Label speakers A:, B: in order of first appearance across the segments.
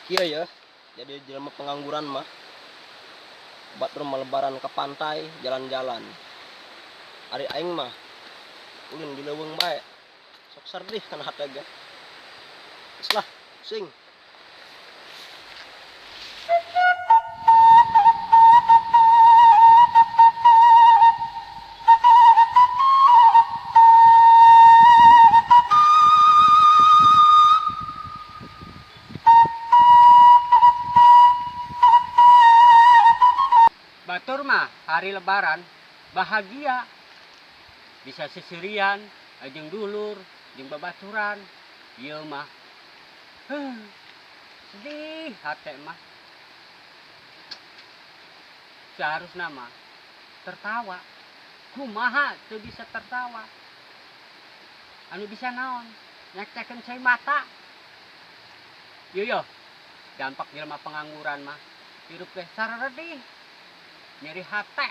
A: Kieu ya, jadi jelema pengangguran mah. Batur mah lebaran ke pantai, jalan-jalan. Ari aing mah ulin di leuweung bae. Sok serdih kana hate ge. Geus lah, pusing.
B: Batur mah hari lebaran bahagia, bisa seserian jeung dulur jeung babaturan. Ieu mah heuh, sedih hate mah. Seharusna mah tertawa, kumaha teu bisa tertawa? Anu bisa naon? Nyektekeun cai mata. Ieu yo dampak jelema pengangguran mah, hirup teh sareredih, nyeri hate.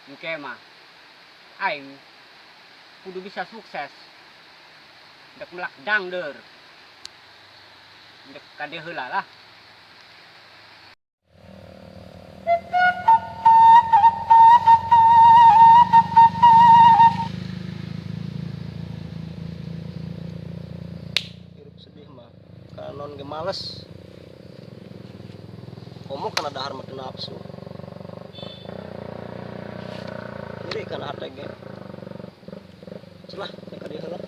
B: Engke mah aing kudu bisa sukses, dek melak dangder, dek kade heula lah.
A: Hirup sedih mah karena non ge males. Komo kana dahar mah teu nafsu. Nyeri kana hate ge. Celah teh ka dieu heula.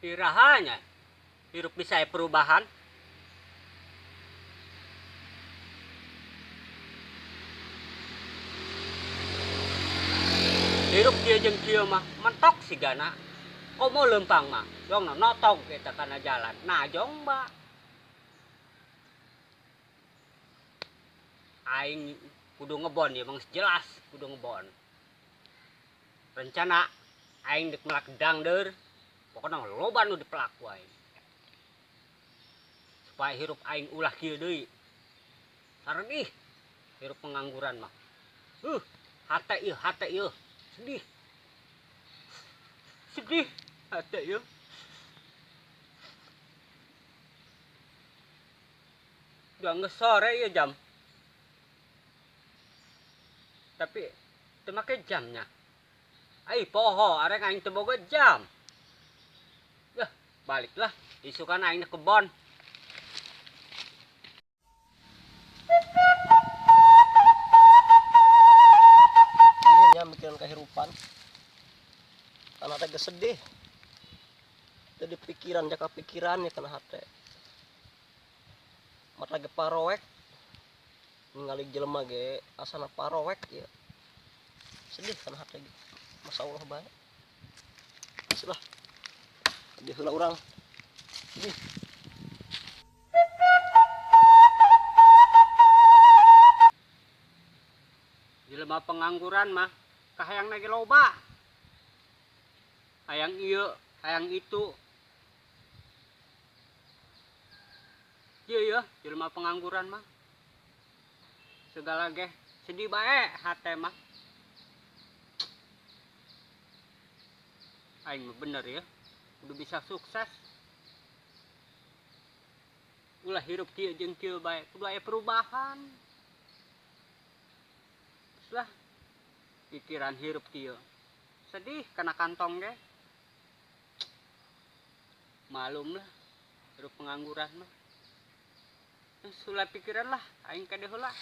B: Irahanya hirup bisa aya perubahan. Hirup kieu jeung kieu mah mentok sigana. Komo leumpang mah yongna notog eta kana jalan. Najong ba. Aing kudu ngebon ya, bang, jelas kudu ngebon. Rencana aing dek melak dangder, pokona loba nu dipelak ku aing. Supaya hirup aing ulah kieu deui. Saredih hirup pengangguran mah. Hate ieu, hate ieu. Sedih. Sedih hate ieu. Udah geus sore ieu jam. Tapi teu make jamnya. Ai poho arek aing teu boga jam. Yah, baliklah isukan aing ke kebon.
A: Iya nya mikiran kehidupan. Kana teh geus sedih. Jadi pikiran jaka pikiran ya kana hate. Mata ge paroek. Ningali jelema ge asana paroek ya. Sedih kana hate ge. Masya Allah bae. Geus lah. Di heula urang. Sedih.
B: Jelema pengangguran mah kahayang ge loba. Hayang ieu, hayang itu. Ieu ya, jelema pengangguran mah. Segala ge sedih bae hate mah. Aing mah bener ya, kudu bisa sukses. Ulah hirup kieu jeung kieu bae, kudu aya perubahan. Geus lah, pikiran hirup kieu. Sedih kana kantong ge. Malum lah, hirup pengangguran mah. Geus ulah pikiran lah, aing kade heula.